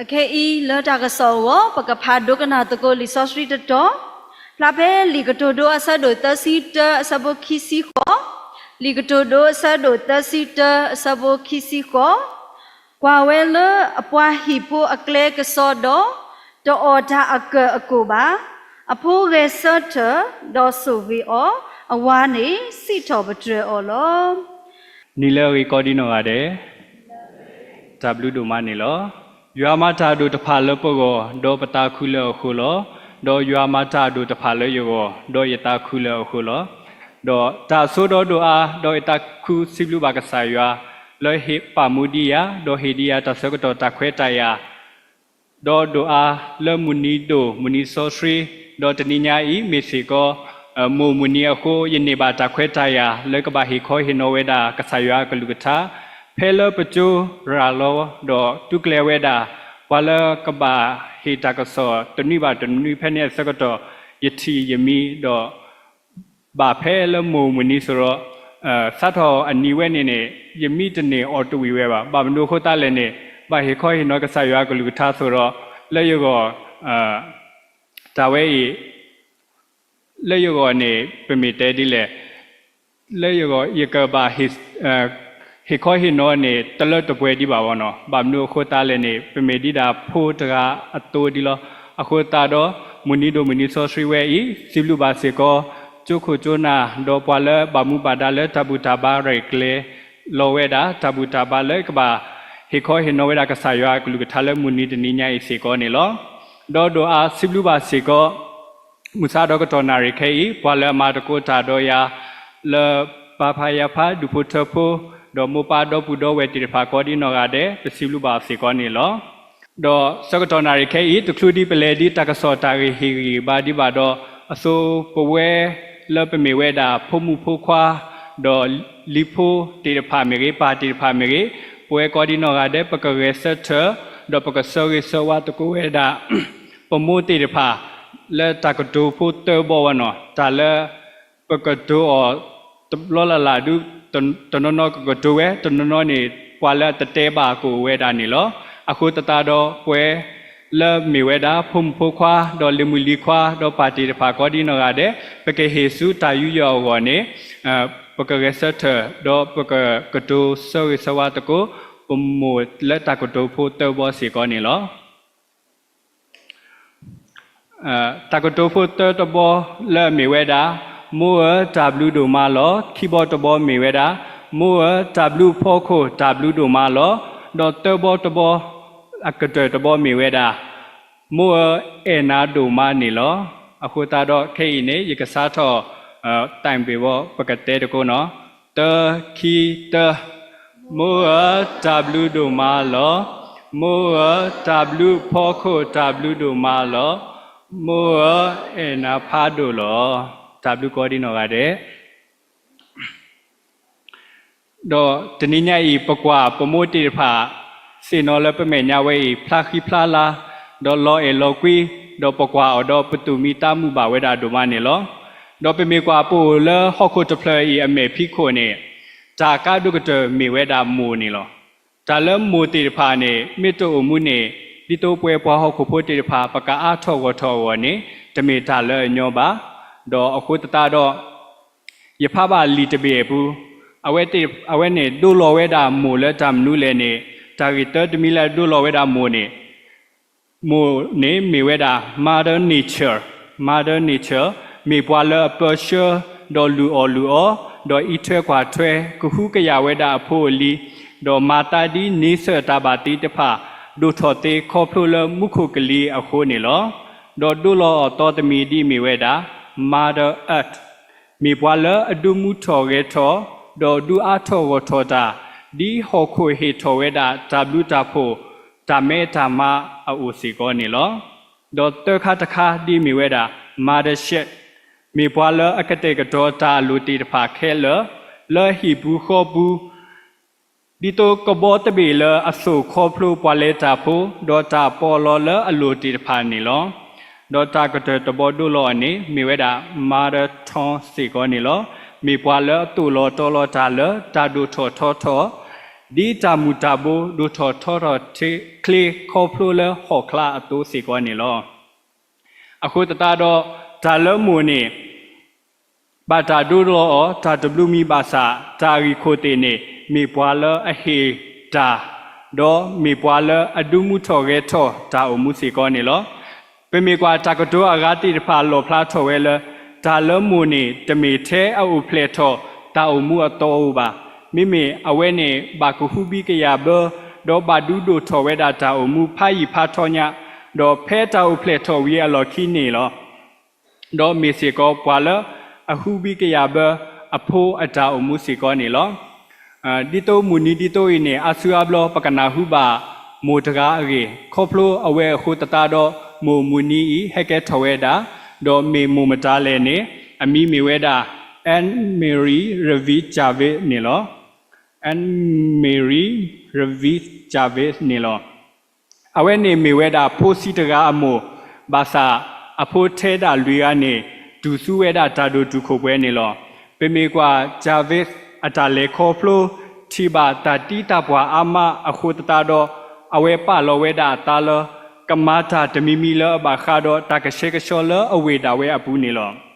အခဲအံၤလၢတၢ်ကစီၣ်အဂီၢ် ပကဖးဒိကနၣ်သကိးလံာ်စီဆှံတတီၤ, ဖျါဖဲလံာ်ကတိၤဒိအဆၢဒိၣ်သၢဆံတၢအဆၢဖိခံဆံဃိး, လံာ်ကတိၤဒိအဆၢဒိၣ်သၢဆံတၢအဆၢဖိခံဆံဃိး, ကွၢ်ဝဲလၢအပှၤဟံၣ်ဖိအကျဲကစီဒီး, တအီၣ်တၢ်အကၢၢ်အကိၣ်ဘၣ်. အဖိဂဲၤဆၢထၢၣ်, ဒီးဆိၣ်ဂ့ၤအီၤ, အဝၤန့ၣ်စံးထီၣ်ပတြၢၤအီၤလီၤ. နံၤလၢအဂ့ၤကိးဒံနီၢ်ဂၤဒဲး, တၢ်ဘျုးဒိၣ်မးန့ၣ်လီၤ. ယွၤမၤတၢ်အဒိၣ်တဖၣ်လၢပဂီၢ်, ဒီးပသးခုလၢအဃိလီၤ. ဒီးယွၤမၤတၢ်အဒိၣ်တဖၣ်လၢယဂီၢ်, ဒီးယသးခုလၢအဃိလီၤ. ဒီးတၢ်ဆိဒီးဒိၣ်အါ, ဒီးယသးခုစံးဘျုးဘၣ်ကစၢ်ယွၤ, လၢဟ့ၣ်ပာ်မူဒံးယၤ, ဒီးဟ့ၣ်ဒံးယၤတၢ်ဆၢကတီၢ်တၢ်ခွဲးတၢ်ယာ် ဒီးဒိၣ်အါလၢမုၢ်နံၤဒိၣ် မုၢ်နံၤစီဆှံ, ဒီးတနံၤညါအံၤ မ့ၢ်စ့ၢ်ကီး မိၢ်မုၢ်နံၤအဃိ ယန့ၢ်ဘၣ်တၢ်ခွဲးတၢ်ယာ် လၢကဘၣ်ဟ့ၣ်ခီဟ့ၣ်နီၤဝဲဒၣ် ကစၢ်ယွၤအကလုၢ်ကထါ, ဖဲလၢပကၠိရၤလီၤ ဒီးတူၢ်ကျဲၤဝဲဒၣ် ပှၤလၢကဘၣ်ဟ့ၣ်တၢ်ကစီၣ်တနွံဘၣ်တနွံ ဖဲန့ၣ်အဆၢကတီၢ် ယထံၣ်ယမံဒီး ဘၣ်ဖဲလၢမိၢ်မုၢ်နံၤစ့ၢ်ကီး, စးထီၣ်အနံၤဝဲန့ၣ်န့ၣ် ယမံတန့ၢ်အီၣ်တဝံၣ်ဝဲဘၣ်. ဘၣ်မနုၤအဃိသတးလဲၣ်န့ၣ် ဘၣ်ဟ့ၣ်ခီဟ့ၣ်နီၤကစၢ်ယွၤအကလုၢ်ကထါစ့ၢ်ကီး, လၢယဂီၢ် တၢ်ဝဲအံၤ လၢယဂီၢ်န့ၣ် ပမ့ၢ်တဲဒ်လဲၣ်, လၢယဂီၢ် ယကဘၣ် ဟ့ၣ်ခီဟ့ၣ်နီၤန့ၣ် တလၢတပှဲၤဒံးဘၣ်ဘၣ်နီၤ. ဘၣ်မနုၤအဃိသတးလဲၣ်န့ၣ် ပမ့ၢ်ဒ်ဒၣ်ဖိတဂၤအသိးဒံးလီၤ. အဃိသတးဒီး မုၢ်နံၤဒိၣ်မုၢ်နံၤစီဆှံဝဲအံၤ စံးဘျုးဘၣ်စ့ၢ်ကီး ကၠိခိၣ်ကၠိနၢ် ဒီးပှၤလၢဘၣ်မူဘၣ်ဒါလၢတၢ်ဘူၣ်တၢ်ဘါရဲၣ်ကျဲၤလီၤဝဲဒၣ် တၢ်ဘူၣ်တၢ်ဘါလၢကဘၣ် ဟ့ၣ်ခီဟ့ၣ်နီၤဝဲဒၣ်ကစၢ်ယွၤအကလုၢ်ကထါလၢမုၢ်နံၤတနံၤညါအံၤစ့ၢ်ကီးန့ၣ်လီၤ. ဒီးဒိၣ်အါစံးဘျုးဘၣ်စ့ၢ်ကီး မုၢ်ဆါဒီးကတီၢ်နၣ်ရံၣ်ခဲအံၤ ပှၤလၢအမၤသကိးတၢ်ဒီးယၤ လၢပၢ်ဖးယၤဖး ဒူၣ်ဖိထၢဖိ ဒီးမိၢ်ပၢ်ဒီပုၢ်ဒီဝဲၢ်သ့ၣ်တဖၣ်ကိးဒံနီၢ်ဂၤဒဲး ပစံးဘျုးဘၣ်အီၤစ့ၢ်ကီးန့ၣ်လီၤ. ဒီးဆၢကတီၢ်နၣ်ရံၣ်ခဲအံၤ တချုးဒံးပလဲၤဒံးတၢ်ကစီၣ်တၢ်ဂ့ၢ်ဟ့ၣ်ဂံၢ်ဟ့ၣ်ဘါဒံးဘၣ်ဒီး အသိးပဝဲလၢပမ့ၢ်ဝဲဒၣ်ဖိမုၣ်ဖိခွါ ဒီးလံၤဖိသ့ၣ်တဖၣ်မ့ၢ်ဂ့ၤ ပၢ်သ့ၣ်တဖၣ်မ့ၢ်ဂ့ၤ ပဝဲကိးဒံနီၢ်ဂၤဒဲး ပကဂဲၤဆၢထၢၣ် ဒီးပကဆၢဂ့ၤဆၢဝါသကိးဝဲဒၣ် ပမိၢ်သ့ၣ်တဖၣ် လၢတၢ်ကတိၤဖိသၢဘီဝဲနီၤ တၢ်လၢ ပကတိၤအီၤတဘျီလၢ်လၢ်ဒုး တနီၤနီၤကကတိၤဝဲ တနီၤနီၤန့ၣ် ပှၤလၢအတတဲဘၣ်ကအိၣ်ဝဲဒၣ်န့ၣ်လီၤ. အဃိသတးဒီးပဝဲလၢမ့ၢ်ဝဲဒၣ် ဖိမုၣ်ဖိခွါ ဒီးလံၤမုၣ်လံၤခွါ ဒီးပၢ်သ့ၣ်တဖၣ်ကိးဒံနီၢ်ဂၤဒဲး ပကဟ့ၣ်ဆူတၢ်ယူးယီၣ်အဂီၢ်န့ၣ် ပကဂဲၤဆၢထၢၣ် ဒီးပကကတိၤဆၢဂ့ၤဆၢဝါသကိး ပမိၢ်လၢတၢ်ကတိၤဖိသၢဘီစ့ၢ်ကီးန့ၣ်လီၤ. တၢ်ကတိၤဖိသၢတဘီလၢအမ့ၢ်ဝဲဒၣ် မိၢ်ဧၢ တၢ်ဘျုးဒိၣ်မးလီၤ. ခံဘီတဘီမ့ၢ်ဝဲဒၣ် မိၢ်ဧၢ တၢ်ဘျုးဖီခိၣ် တၢ်ဘျုးဒိၣ်မးလီၤ. ဒီးသၢဘီတဘီ အကတၢၢ်တဘီမ့ၢ်ဝဲဒၣ် မိၢ်ဧၢ အဲၣ်နၤဒိၣ်မးန့ၣ်လီၤ. အဃိသတးဒီးခဲအံၤန့ၣ် ယကစးထီၣ် တၢ်ဘ့ၣ်ဘီ ပကတဲသကိးနီၤ တၢ ခံ တၢ မိၢ်ဧၢ တၢ်ဘျုးဒိၣ်မးလီၤ. မိၢ်ဧၢ တၢ်ဘျုးဖီခိၣ် တၢ်ဘျုးဒိၣ်မးလီၤ. မိၢ်ဧၢ အဲၣ်နၤဖးဒိၣ်လီၤ. တၢ်ဘျုးကိးဒံနီၢ်ဂၤဒဲး ဒီးတနံၤညါအံၤ ပကွၢ်ပမိၢ်သ့ၣ်တဖၣ် သ့ၣ်နီၣ်လၢပမဲာ်ညါဝဲအံၤ ဖျါဃံဖျါလၤ ဒီးလီၤအဲၣ်လီၤကွံ ဒီးပကွၢ်အီၤဒီးပသူၣ်မံသးမုာ်ဘၣ်ဝဲဒၣ်ဒိၣ်မးန့ၣ်လီၤ. ဒီးပမ့ၢ်ကွၢ်ပအိၣ်လၢဟီၣ်ခိၣ်တဖျၢၣ်အံၤအမဲာ်ဖံးခိၣ်န့ၣ် တၢ်ကါဒိၣ်ကတၢၢ်မ့ၢ်ဝဲဒၣ်မိၢ်န့ၣ်လီၤ. တၢ်လၢမိၢ်သ့ၣ်တဖၣ်န့ၣ် မ့ၢ်တအိၣ်မူန့ၣ် ဒ်သိးပဝဲပှၤဟီၣ်ခိၣ်ဖိသ့ၣ်တဖၣ် ပကအါထီၣ်ဂီၢ်ထီၣ်အဂီၢ်န့ၣ် တမ့ၢ်တၢ်လၢအညီဘၣ်. ဒီးအဃိသတးဒီး ယဖးဘၣ်လံာ်တဘ့ၣ်အပူၤ, အဝဲသ့ၣ် အဝဲန့ၣ်ဒိလီၤဝဲဒၣ်မိၢ်လၢတၢ်မနုၤလဲၣ်န့ၣ်, တၢ်ဂ့ၢ်သၢတမံၤလၢအဒိလီၤဝဲဒၣ်မိၢ်န့ၣ်, မိၢ်န့ၣ်မ့ၢ်ဝဲဒၣ် Mother Nature, Mother Nature မ့ၢ်ပှၤလၢအပၢဆှၢ ဒီးလုၢ်အီၣ်လုၢ်အီ ဒီးအံးထွဲကွၢ်ထွဲ ကဟုကယာ်ဝဲဒၣ်အဖိအလံၤ, ဒီးမၤသးဒ်န့ဆၢၣ်တၢ်ဘၣ်သ့တဖၣ် ဒိၣ်ထီၣ်သ့ခီဖျိလၢမူခိၣ်ကလံၤအဃိန့ၣ်လီၤ. ဒီးဒိလီၤအီၤသီတမံၤဒ်အမ့ၢ်ဝဲဒၣ် Mother Earth မ့ၢ်ပှၤလၢအဒုးမူထီၣ်ဂဲၤထီၣ် ဒီးဒုးအါထီၣ်ဂီၢ်ထီၣ်တၢ် ဒ်ဟီၣ်ခိၣ်ဟ့ၣ်ထီၣ်ဝဲဒၣ်တၢ်ဘျုးတၢ်ဖှိၣ် တၢ်မဲတၢ်မါအအိၣ်စ့ၢ်ကီးန့ၣ်လီၤ. ဒီးသၢခါတခါဒ်အမ့ၢ်ဝဲဒၣ် Mothership မ့ၢ်ပှၤလၢအကတဲာ်ကတီၤတၢ်အလိၣ်သ့ၣ်တဖၣ်ခဲလၢာ် လၢဟံၣ်ပူၤဃီပူၤ ဒ်သိးကဘီသဘ့ၣ်လၢအသိၣ်ခီဖျိပှၤလဲၤတၢ်ဖိ ဒီးတၢ်ပီးလီလၢအလိၣ်သ့ၣ်တဖၣ်န့ၣ်လီၤ. ဒီးတၢ်ကတၢၢ်တဘီဒိလီၤအီၤန့ၣ် မ့ၢ်ဝဲဒၣ် Mother Tongue စ့ၢ်ကီးန့ၣ်လီၤ. မ့ၢ်ပှၤလၢအသိၣ်လီၤတီလီၤတၢ်လၢတၢ်ဒိၣ်ထီၣ်ထီထီၣ် ဒ်တၢ်မူၤတၢ်ဘိဒိၣ်ထီၣ်ထီထီၣ်ချ့ခီဖျိလၢဟီၣ်ချါအသိးစ့ၢ်ကီးန့ၣ်လီၤ. အဃိသတးဒီး တၢ်လၢမိၢ်န့ၣ် ဘၣ်တၢ်ဒိလီၤအီၤ တၢ်တဘျုးမံၤဘၣ်ဆၣ် တၢ်အဂံၢ်ခိၣ်သ့ၣ်န့ၣ် မ့ၢ်ပှၤလၢအဟ့ၣ်တၢ် ဒီးမ့ၢ်ပှၤလၢအဒုးမူထီၣ်ဂဲၤထီၣ်တၢ်အိၣ်မူစ့ၢ်ကီးန့ၣ်လီၤ. ပမ့ၢ်ကွၢ်တၢ်ကတိၤအဂၤသ့ၣ်တဖၣ်လီၣ်ဖျါထီၣ်ဝဲလၢ တၢ်လၢမိၢ်န့ၣ် တမ့ၢ်ထဲအအိၣ်ဖျဲၣ်ထီၣ်တၢ်အိၣ်မူအသီဧိၤဘၣ်. မ့မ့ၢ်အဝဲန့ၣ် ဘၣ်ကဟူးဘံကယာ်ဘၢ ဒီးဘၣ်ဒုးဒိၣ်ထီၣ်ဝဲဒၣ်တၢ်အိၣ်မူဖးယံာ်ဖးထီညါ, ဒီးဖဲတၢ်အိၣ်ဖျဲၣ်ထီၣ်ဝံၤအလီၢ်ခံန့ၣ်လီၤ. ဒီးမ့ၢ်စ့ၢ်ကီးပှၤလၢအဟူးဘံကယာ်ဘၢအဖိအတၢ်အိၣ်မူစ့ၢ်ကီးန့ၣ်လီၤ. ဒ်သိးမုၢ်နံၤဒ်သိးအံၤန့ၣ် အါစုအါဘျီပကနၢ်ဟူဘၣ်မိၢ်တဂၤအဂ့ၢ် ခီဖျိအဝဲအဃိသတးဒီး မိၢ်မုၢ်နံၤအံၤဟဲကဲထီၣ်ဝဲဒၣ်, ဒီးမ့ၢ်မိၢ်မတၤလဲၣ်န့ၣ် အမံၤမ့ၢ်ဝဲဒၣ် Anne Marie Revie Jarvis န့ၣ်လီၤ. Anne Marie Revie Jarvis န့ၣ်လီၤ. အဝဲန့ၣ်မ့ၢ်ဝဲဒၣ်ဖိဆံးတဂၤအမိၢ်, ဘၣ်ဆၣ်အဖိထဲဒၣ်လွံၢ်ဂၤန့ၣ် တူၢ်ဆူဝဲဒၣ်တၢ်ဒိၣ်တုာ်ခိၣ်ပှဲၤန့ၣ်လီၤ. ပမ့ၢ်ကွၢ် Jarvis အတၢ်လဲၤခီဖျိ ထံၣ်ဘၣ်တၢ်တံတၢ်ပှၢ်အါမးအဃိသတးဒီး အဝဲပာ်လီၤဝဲဒၣ်အသးလၢ ကမၤတၢ်တမံၤမံၤလၢအဘၣ်ဃးဒီးတၢ်ကဆှဲကဆှီလၢအဝ့ၢ်ဒၣ်ဝဲအပူၤန့ၣ်လီၤ.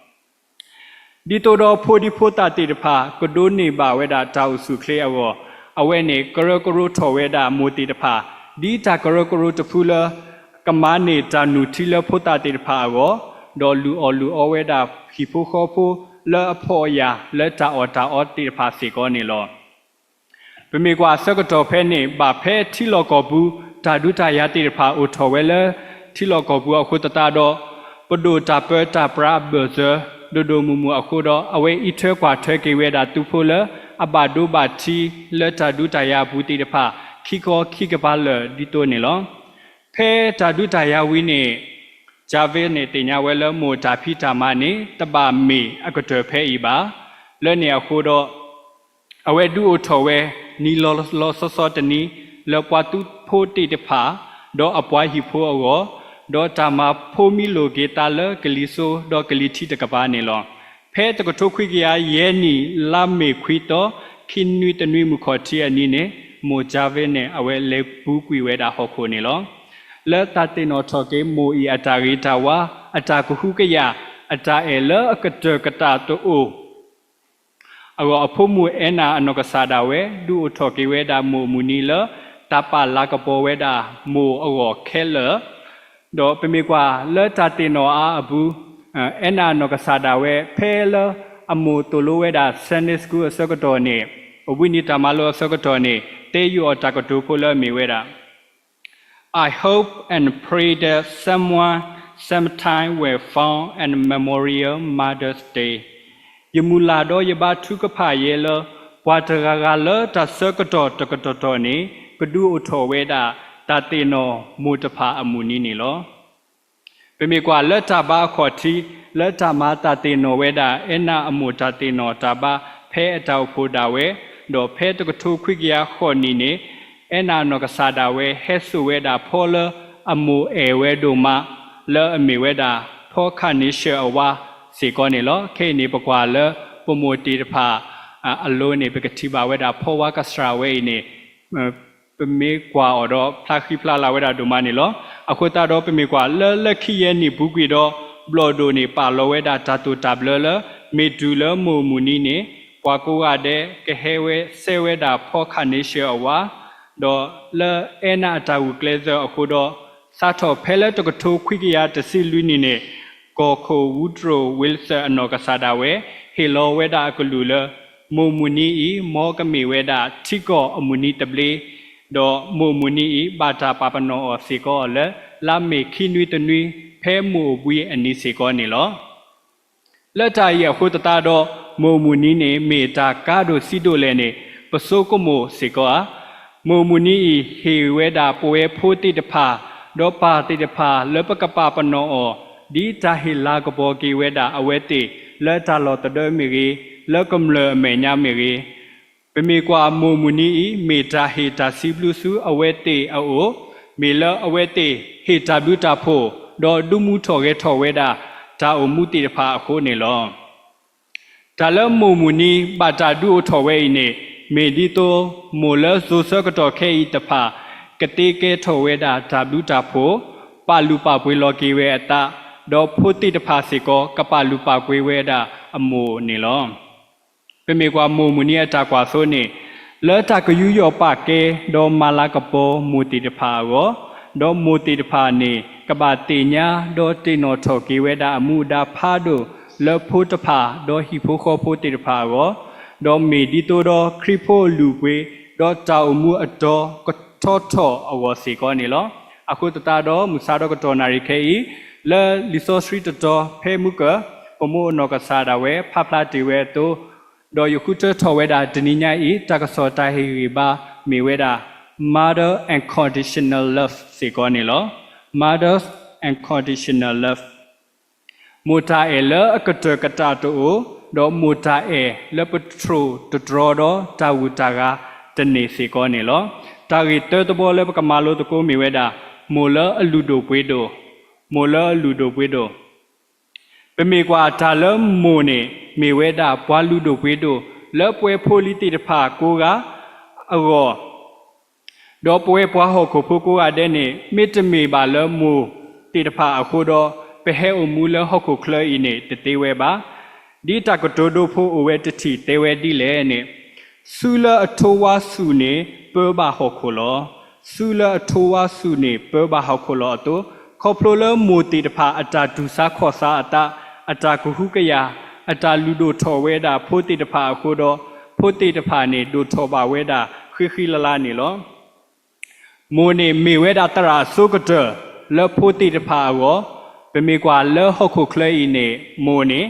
ဒ်သိးဒီးဖိဒံဖိသၣ်သ့ၣ်တဖၣ် ကဒိးန့ၢ်ဘၣ်ဝဲဒၣ်တၢ်အိၣ်ဆူၣ်အိၣ်ချ့အဂီၢ်, အဝဲန့ၣ်ကရၢကရိထီၣ်ဝဲဒၣ်မိၢ်သ့ၣ်တဖၣ် ဒ်တၢ်ကရၢကရိတဖုလၢ ကမၤန့ၢ်တၢ်နုၢ်ထံလၢဖိသၣ်သ့ၣ်တဖၣ်အဂီၢ်, ဒီးလုၢ်အီၣ်လုၢ်အီဝဲဒၣ်ဟံၣ်ဖိဃီဖိလၢအဖှီၣ်အယာ်လၢတၢ်အီၣ်တၢ်အီသ့ၣ်တဖၣ်စ့ၢ်ကီးန့ၣ်လီၤ. ပမ့ၢ်ကွၢ်ဆၢကတီၢ်ဖဲန့ၣ် ဘၣ်ဖဲထံလီၢ်ကီၢ်ပူၤ တၢ်ဒုးတၢ်ယၤသ့ၣ်တဖၣ်အိၣ်ထီၣ်ဝဲလၢ ထံလီၢ်ကီၢ်ပူၤအဃိသတးဒီး ပဒိၣ်တၢ်ပၢတၢ်ပြးအဘၢၣ်စၢၤ ဒိၣ်ဒိၣ်မုၢ်မုၢ်အဃိဒီး အဝဲအံးထွဲကွၢ်ထွဲက့ၤဝဲဒၣ်သုးဖိလၢ အဘၣ်ဒိဘၣ်ထံးလၢတၢ်ဒုးတၢ်ယၤအပူၤသ့ၣ်တဖၣ် ခံခီခံကပၤလၢာ်ဒ်သိးန့ၣ်လီၤ. ဖဲတၢ်ဒုးတၢ်ယၤဝံၤန့ၣ် Jarvis န့ၣ်သ့ၣ်ညါဝဲလၢမိၢ်တၢ်ဖံးတၢ်မၤန့ၣ် တဘၣ်မ့ၢ်အကတၢၢ်ဖဲအံၤဘၣ်. လၢန့ၣ်အဃိဒီး အဝဲဒုးအိၣ်ထီၣ်ဝဲ နံၤလီၤလီၤဆီဆီတနံၤ လၢပှၤသုးဖိသ့ၣ်တဖၣ် ဒီးအပှၤဟံၣ်ဖိအဂီၢ်, ဒီးတၢ်မၤဖိမံလိာ်က့ၤသးလၢကလံၤစိး ဒီးကလံၤထံးတကပၤန့ၣ်လီၤ. ဖဲတကထိခွံကယၤယဲၢ်နံၣ် လါမ့ၤခွံသီ ခံနွံတနွံမုၢ်ခီၣ်ထံးအနံၤန့ၣ် မိၢ် Jarvis န့ၣ် အဝဲလဲၤပူၤကွံာ်ဝဲဒၣ်ဟီၣ်ခိၣ်န့ၣ်လီၤ. လၢတၢ်သ့ၣ်နီၣ်ထီၣ်က့ၤမိၢ်အံၤအတၢ်ဂ့ၤတၢ်ဝါ, အတၢ်ကဟုကယာ်, အတၢ်အဲၣ်လၢအကတၢၢ်ကတၢၢ်တအိၣ် အဂီၢ် အဖိမုၣ်အဲနၤအနီၢ်ကစၢ်ဒၣ်ဝဲ ဒုးအိၣ်ထီၣ်က့ၤဝဲဒၣ်မိၢ်မုၢ်နံၤလၢ တၢ်ပာ်လၤကပီၤဝဲဒၣ်မိၢ်အဂီၢ်ခဲလၢာ်, ဒီးပမ့ၢ်ကွၢ်လၢတၢ်သ့ၣ်နီၣ်အါအပူၤ, အဲနၤအနီၢ်ကစၢ်ဒၣ်ဝဲ ဖဲလၢအမိၢ်သိၣ်လိဝဲဒၣ် Sunday School အဆၢကတီၢ်န့ၣ်, အဝံနံၤတၢ်မၤလိအဆၢကတီၢ်န့ၣ် တဲဃုာ်အီၤတၢ်ကတိၤဖိလၢအမ့ၢ်ဝဲဒၣ် I hope and pray that someone sometime will found a Memorial Mother's Day. ယမုၢ်လၢ်ဒီးယဘါထုကဖၣ်ယဲလၢ ပှၤတဂၤဂၤလၢတၢ်ဆၢကတီၢ်တကတီၢ်တီၢ်န့ၣ် ကဒုးအိၣ်ထီၣ်ဝဲဒၣ် တၢ်သ့ၣ်နီၣ်မိၢ်တဖၣ်အမုၢ်နံၤန့ၣ်လီၤ. ပမ့ၢ်ကွၢ်လၢတၢ်ဘါအခီၣ်ထံး လၢတၢ်မၤတၢ်သ့ၣ်နီၣ်ဝဲဒၣ် အဲနၤအမိၢ်တၢ်သ့ၣ်နီၣ်တၢ်ဘါ ဖဲအတၢ်အိၣ်ဖှိၣ်ဒၣ်ဝဲ, ဒီးဖဲတကထိခွံကယၤဃိးနံၣ်န့ၣ် အဲနၤအနီၢ်ကစၢ်ဒၣ်ဝဲ ဟဲစိာ်ဝဲဒၣ်ဖီလၢအမိၢ်အဲၣ်ဝဲဒိၣ်မး လၢအမ့ၢ်ဝဲဒၣ် ဖီခၣ်န့ဆၢၣ်အဝါစ့ၢ်ကီးန့ၣ်လီၤ. ခဲအံၤန့ၣ် ပကွၢ်လၢပမိၢ်သ့ၣ်တဖၣ်အလိၤန့ၣ် ပကထံၣ်ဘၣ်ဝဲဒၣ်ဖီဝါကစၢ်ဝဲအံၤန့ၣ် ပမ့ၢ်ကွၢ်အီၤဒီး ဖျါဃံဖျါလၤဝဲဒၣ်ဒိၣ်မးန့ၣ်လီၤ. အဃိသတးဒီး ပမ့ၢ်ကွၢ်လၢလၢခံယဲၢ်နံၣ်ပူၤကွံာ်ဒီး ဘျီၣ်ဒိၣ်န့ၣ် ပာ်လီၤဝဲဒၣ်တၢ်တိာ်တၢ်ဘျၢလၢ မ့ၢ်တုၤလၢမိၢ်မုၢ်နံၤန့ၣ် ပှၤကိးဂၤဒဲး ကဟဲဝဲစဲဝဲဒၣ်ဖီခၣ်န့ဆၢၣ်အဝါ ဒီးလၢအဲနၤအတၢ်ဂုာ်ကျဲးစၢးအဃိဒီး စးထီၣ်ဖဲလၢတကထိခွံကယၤတဆံလွံၢ်နံၣ်န့ၣ် ကီၢ်ခိၣ် Woodrow Wilson အနီၢ်ကစၢ်ဒၣ်ဝဲ ဟ့ၣ်လီၤဝဲဒၣ်အကလုၢ်လၢ မိၢ်မုၢ်နံၤအံၤ မ်ကမ့ၢ်ဝဲဒၣ်ထံကီၢ်အမုၢ်နံၤသဘျ့, ဒီးမိၢ်မုၢ်နံၤအံၤ ဘၣ်တၢ်ပာ်ပနီၣ်အီၤစ့ၢ်ကီးလၢ လါမ့ၤခံနွံတနွံ ဖဲမိၢ်အိၣ်ဘှံးအနံၤစ့ၢ်ကီးန့ၣ်လီၤ. လၢတၢ်အံၤအဃိသတးဒီး မိၢ်မုၢ်နံၤန့ၣ် မ့ၢ်တၢ်ကါဒိၣ်ဆံးဒိၣ်လဲၣ်န့ၣ် ပဆိကမိၣ်စ့ၢ်ကီးဧါ. မိၢ်မုၢ်နံၤအံၤ ဟ့ၣ်ဝဲဒၣ်ပဝဲဖိသ့ၣ်တဖၣ် ဒီးပၢ်သ့ၣ်တဖၣ်လၢပကပာ်ပနီၣ်အီၤ ဒ်တၢ်ဟ့ၣ်လၤကပီၤက့ၤဝဲဒၣ်အဝဲသ့ၣ် လၢတၢ်လီၢ်သဒၢမ့ၢ်ဂ့ၤ, လၢကမျၢၢ်အမဲာ်ညါမ့ၢ်ဂ့ၤ, ပမ့ၢ်ကွၢ်မိၢ်မုၢ်နံၤအံၤ မ့ၢ်တၢ်ဟ့ၣ်တၢ်စံးဘျုးဆူအဝဲသ့ၣ်အအိၣ်, မ့ၢ်လၢအဝဲသ့ၣ်ဟ့ၣ်တၢ်ဘျုးတၢ်ဖှိၣ် ဒီးဒုးမူထီၣ်ဂဲၤထီၣ်ဝဲဒၣ် တၢ်အိၣ်မူသ့ၣ်တဖၣ်အဃိန့ၣ်လီၤ. တၢ်လၢမိၢ်မုၢ်နံၤဘၣ်တၢ်ဒုးအိၣ်ထီၣ်ဝဲအံၤန့ၣ် မ့ၢ်ဒ်သိးမိၢ်လၢစိၤဆၢကတီၢ်ခဲအံၤတဖၣ် ကသ့ကဲထီၣ်ဝဲဒၣ်တၢ်ဘျုးတၢ်ဖှိၣ်, ပာ်လုၢ်ပာ်ပှ့ၤလီၤက့ၤဝဲအသး, ဒီးဖိသ့ၣ်တဖၣ်စ့ၢ်ကီး ကပာ်လုၢ်ပာ်ပှ့ၤဝဲဒၣ်အမိၢ်န့ၣ်လီၤ. ပမ့ၢ်ကွၢ်မိၢ်မုၢ်နံၤအတၢ်ကွၢ်စိန့ၣ်, လၢတၢ်ကယူးယီၣ်ပာ်ကဲ ဒီးမၤလၤကပီၤမိၢ်သ့ၣ်တဖၣ်အဂီၢ်, ဒီးမိၢ်သ့ၣ်တဖၣ်န့ၣ် ကဘၣ်သ့ၣ်ညါ ဒီးတ့ၢ်နီၣ်ထီၣ်က့ၤဝဲဒၣ်အမူအဒါဖးဒိၣ် လၢဖိတဖၣ် ဒီးဟံၣ်ဖိဃီဖိသ့ၣ်တဖၣ်အဂီၢ်, ဒီးမ့ၢ်ဒ်သိးဒီးခရံာ်ဖိအလုၢ်အပှ့ၤ, ဒီးတၢ်အိၣ်မူအတီၤကထီထီၣ်အဂီၢ်စ့ၢ်ကီးန့ၣ်လီၤ. အဃိသတးဒီး မုၢ်ဆါဒီးကတီၢ်နၣ်ရံၣ်ခဲအံၤ, လၢလံာ်စီဆှံတတီၤဖဲမုၢ်ကၢၢ် ပမိၢ်အနီၢ်ကစၢ်ဒၣ်ဝဲ ဖးဖျါတ့ၢ်ဝဲအသိး, ဒီးယဃုထၢထီၣ်ဝဲဒၣ်တနံၤညါအံၤ တၢ်ကစီၣ်တၢ်ဟ့ၣ်ဂံၢ်ဘါမ့ၢ်ဝဲဒၣ် Mother Unconditional Love စ့ၢ်ကီးန့ၣ်လီၤ. Mother's Unconditional Love မိၢ်တၢ်အဲၣ်လၢအကတၢၢ်ကတၢၢ်တအိၣ်, ဒီးမိၢ်တၢ်အဲၣ်လၢပတြိာ်တတြီဒီးတၢ်ဂုၤတၢ်ဂၤတန့ၢ်စ့ၢ်ကီးန့ၣ်လီၤ. တၢ်ဂ့ၢ်သၢသဘီလၢပကမၤလိသကိးမ့ၢ်ဝဲဒၣ် မိၢ်လၢအလုၢ်ဒိၣ်ပှ့ၤဒိၣ်, မိၢ်လၢအလုၢ်ဒိၣ်ပှ့ၤဒိၣ် ပမ့ၢ်ကွၢ်တၢ်လၢမိၢ်န့ၣ် မ့ၢ်ဝဲဒၣ်ပှၤလုၢ်ဒိၣ်ပှ့ၤဒိၣ် လၢပဝဲဖိလံၤသ့ၣ်တဖၣ်ကိးဂၤအဂီၢ်, ဒီးပဝဲပှၤဟီၣ်ခိၣ်ဖိကိးဂၤဒဲးန့ၣ် မ့တမ့ၢ်ဘၣ်လၢမိၢ်သ့ၣ်တဖၣ်အဃိဒီး ပဟဲအိၣ်မူလၢဟီၣ်ခိၣ်ချၢအံၤန့ၣ် တသ့ဝဲဘၣ်. ဒ်တၢ်ကတိၤဒိဖိအိၣ်ဝဲတထံၣ်တဲဝဲဒ်လဲၣ်န့ၣ်, စုလၢအထိဝါဆူၣ်န့ၣ် ပၢဘၣ်ဟီၣ်ခိၣ်လီၤ. စုလၢအထိဝါဆူၣ်န့ၣ် ပၢဘၣ်ဟီၣ်ခိၣ်လီၤအသိး, ခီဖျိလၢမိၢ်သ့ၣ်တဖၣ်အတၢ်တူၢ်ဆါခီၣ်ဆါအသး, အတၢ်ကဟုကယာ်, အတၢ်လုၢ်ဒိၣ်ထီၣ်ဝဲဒၣ်ဖိသ့ၣ်တဖၣ်အဃိဒီး, ဖိသ့ၣ်တဖၣ်န့ၣ် ဒိၣ်ထီၣ်ဘၣ်ဝဲဒၣ်ဃံဃံလၤလၤန့ၣ်လီၤ. မိၢ်န့ၣ်မ့ၢ်ဝဲဒၣ်သရၣ်အစိကတၢၢ်လၢဖိသ့ၣ်တဖၣ်အဂီၢ်, ပမ့ၢ်ကွၢ်လၢဟီၣ်ခိၣ်ချၢအံၤန့ၣ် မိၢ်န့ၣ်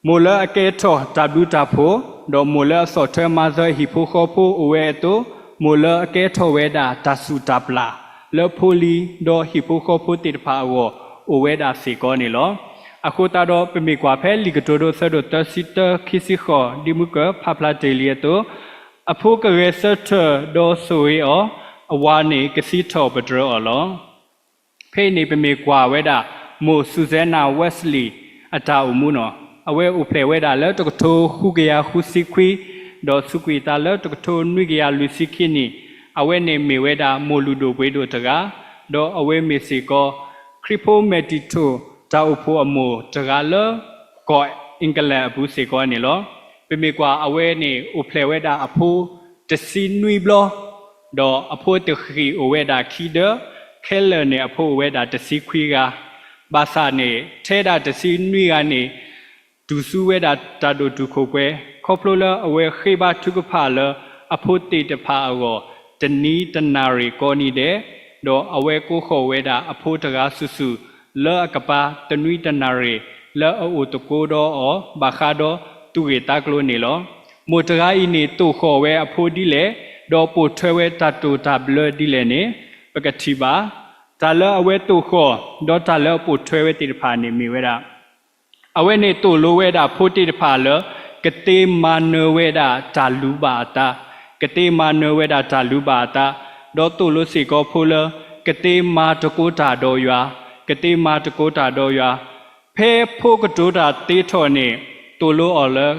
မိၢ်လၢအကဲထီၣ်တၢ်ဘျုးတၢ်ဖှိၣ်, ဒီးမိၢ်လၢအဆီၣ်ထွဲမၤစၢၤဟံၣ်ဖိဃီဖိအိၣ်ဝဲအသိး, မိၢ်လၢအကဲထီၣ်ဝဲဒၣ်တၢ်ဆူၣ်တၢ်ပျၢ် လၢဖိလံၤဒီးဟံၣ်ဖိဃီဖိသ့ၣ်တဖၣ်အဂီၢ် အိၣ်ဝဲဒၣ်စ့ၢ်ကီးန့ၣ်လီၤ. အဃိသတးဒီး ပမ့ၢ်ကွၢ်ဖဲလံာ်ကတိၤဒိသၢဒိၣ်သၢဆံတၢ ခံဆံဃိး ဒ်မုၢ်ကၢၢ်ဖးဖျါတ့ၢ်လံအသိး, အဖိကဂဲၤဆၢထၢၣ်ဒီးဆိၣ်ဂ့ၤအီၤ, အဝၤန့ၣ်ကသံထီၣ်ပတြၢၤအီၤလီၤ. ဖဲအံၤန့ၣ် ပမ့ၢ်ကွၢ်ဝဲဒၣ် မိၢ် Susanna Wesley အတၢ်အိၣ်မူနီၤ, အဝဲအိၣ်ဖျဲၣ်ဝဲဒၣ်လၢတကထိဃုကယၤဃုဆံခွံ, ဒီးစူးကွံာ်အသးလၢတကထိနွံကယၤလွံၢ်ဆံခံနံၣ်, အဝဲန့ၣ်မ့ၢ်ဝဲဒၣ်မိၢ်လုၢ်ဒိၣ်ပှ့ၤဒိၣ်တဂၤ, ဒီးအဝဲမ့ၢ်စ့ၢ်ကီး ခရံာ်ဖိမဲာ်တံၤထိၣ် တၢ်အိၣ်ဖှိၣ်အမိၢ်တဂၤလၢ ကီၢ် England အပူၤစ့ၢ်ကီးန့ၣ်လီၤ. ပမ့ၢ်ကွၢ်အဝဲန့ၣ် အိၣ်ဖျဲၣ်ဝဲဒၣ်အဖိတဆံနွံဘျီ, ဒီးအဖိတဃံၢ်အိၣ်ဝဲဒၣ်ခံဒၢ, ခဲလၢာ်န့ၣ်အဖိအိၣ်ဝဲဒၣ်တဆံခွံဂၤ, ဘၣ်ဆၣ်န့ၣ် ထဲဒၣ်တဆံနွံဂၤန့ၣ် တူၢ်ဆူဝဲဒၣ်တၢ်ဒိၣ်တုာ်ခိၣ်ပှဲၤ, ခီဖျိလၢအဝဲဃ့ဘါထုကဖၣ်လၢအဖိသ့ၣ်တဖၣ်အဂီၢ် တနံၤတနၣ်ရံၣ်ကိးနံၤဒဲး, ဒီးအဝဲကိးဃီၤဝဲဒၣ်အဖိတဂၤစုာ်စုာ် လၢအကပၤတနွံတနၣ်ရံၣ် လၢအအိၣ်သကိးဒီးအီၤ ဘၣ်ဃးဒီးသူၣ်ဂ့ၢ်သးကျိၤန့ၣ်လီၤ. မိၢ်တဂၤအံၤန့ၣ် သိၣ်ဃီၣ်ဝဲအဖိဒ်လဲၣ်, ဒီးပိာ်ထွဲဝဲတၢ်တိာ်တၢ်ဘျၢဒ်လဲၣ်န့ၣ် ပကထံၣ်ဘၣ်. တၢ်လၢအဝဲသိၣ်ဃီၣ် ဒီးတၢ်လၢအပိာ်ထွဲဝဲသ့ၣ်တဖၣ်န့ၣ်မ့ၢ်ဝဲဒၣ် အဝဲန့ၣ်သိၣ်လိဝဲဒၣ်ဖိသ့ၣ်တဖၣ်လၢ ကသ့မၤနၢၤဝဲဒၣ်တၢ်လုၢ်ဘၣ်အသး, ကသ့မၤနၢၤဝဲဒၣ်တၢ်လုၢ်ဘၣ်အသး, ဒီးသိၣ်လိစ့ၢ်ကီးဖိလၢ ကသ့မၤသကိးတၢ်ဒီးယွၤ, ကသ့မၤသကိးတၢ်ဒီးယွၤ, ဖဲဖိကတိၤတၢ်သ့ထီၣ်န့ၣ် သိၣ်လိအီၤလၢ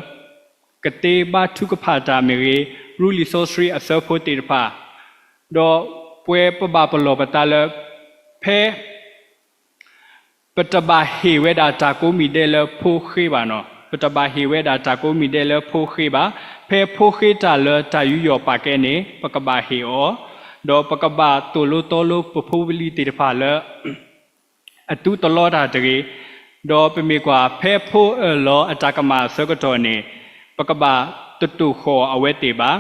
ကသ့ဘါထုကဖၣ်တၢ်မ့ၢ်ဂ့ၤ, ရူလံာ်စီဆှံအစၢဖိသ့ၣ်တဖၣ်, ဒီးပဝဲပဘၣ်ပလီၢ်ပသးလၢ ဖဲ ပတဘၣ်ဟ့ၣ်ဝဲဒၣ်တၢ်ကိးမံၤဒဲးလၢဖိဃ့ဘၣ်နီၤ, ပတဘၣ်ဟ့ၣ်ဝဲဒၣ်တၢ်ကိးမံၤဒဲးလၢဖိဃ့ဘၣ်. ဖဲဖိဃ့တၢ်လၢတၢ်ယူးယီၣ်ပာ်ကဲန့ၣ် ပကဘၣ်ဟ့ၣ်အီၤ, ဒီးပကဘၣ်သိၣ်လိသီလိပဖိပလံၤသ့ၣ်တဖၣ်လၢ အသူတလီတၢ်တဂ့ၤ, ဒီးပမ့ၢ်ကွၢ် ဖဲဖိအၢၣ်လီၤအတၢ်ကမၣ်အဆၢကတီၢ်န့ၣ် ပကဘၣ်တသိၣ်ဃီၣ်အဝဲသ့ၣ်ဘၣ်,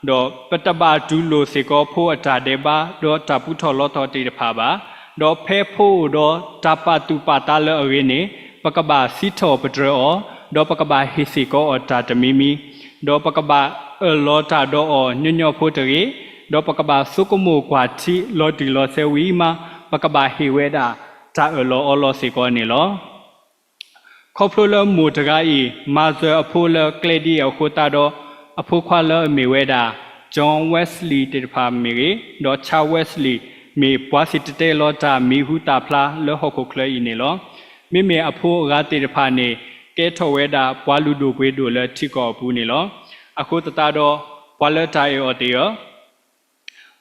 ဒီးပတဘၣ်တူၢ်လိာ်စ့ၢ်ကီးဖိအတၢ်ဒဲးဘး ဒီးတၢ်ပူထီၣ်လီထီၣ်သ့ၣ်တဖၣ်ဘၣ်. ဒီးဖဲဖိအိၣ်ဒီးတၢ်ပာ်သူၣ်ပာ်သးလၢအဂ့ၤန့ၣ် ပကဘၣ်စံးထီၣ်ပတြၢၤအီၤ, ဒီးပကဘၣ်ဟ့ၣ်စ့ၢ်ကီးအီၤတၢ်တမံၤမံၤ, ဒီးပကဘၣ်အၢၣ်လီၤတၢ်ဒီးအီၤညီညီဖိတဂ့ၤ, ဒီးပကဘၣ်ဆိကမိၣ်ကွၢ်ထံလီၤတံၢ်လီၤဆဲးဝံၤမး ပကဘၣ်ဟ့ၣ်ဝဲဒၣ်တၢ်အၢၣ်လီၤအီလီၤစ့ၢ်ကီးန့ၣ်လီၤ. ခီဖျိလၢမိၢ်တဂၤအံၤ မၤစၢၤအဖိလၢကျဲဒ်အံၤအဃိသတးဒီး အဖိခွါလၢအမ့ၢ်ဝဲဒၣ် John Wesley သ့ၣ်တဖၣ်မ့ၢ်ဂ့ၤ, ဒီး Charles Wesley မ့ၢ်ပှၤစံၣ်တဲၤတဲလီၤတၢ်မံၤဟူသၣ်ဖျါလၢဟီၣ်ခိၣ်ချၢအံၤန့ၣ်လီၤ. မ့မ့ၢ်အဖိအဂၤသ့ၣ်တဖၣ်န့ၣ် ကဲထီၣ်ဝဲဒၣ်ပှၤလုၢ်ဒိၣ်ပှ့ၤဒိၣ်လၢထံကီၢ်အပူၤန့ၣ်လီၤ. အဃိသတးဒီး ပှၤလၢတၢ်အဲၣ်အီၤသ့ၣ်ဧၢ,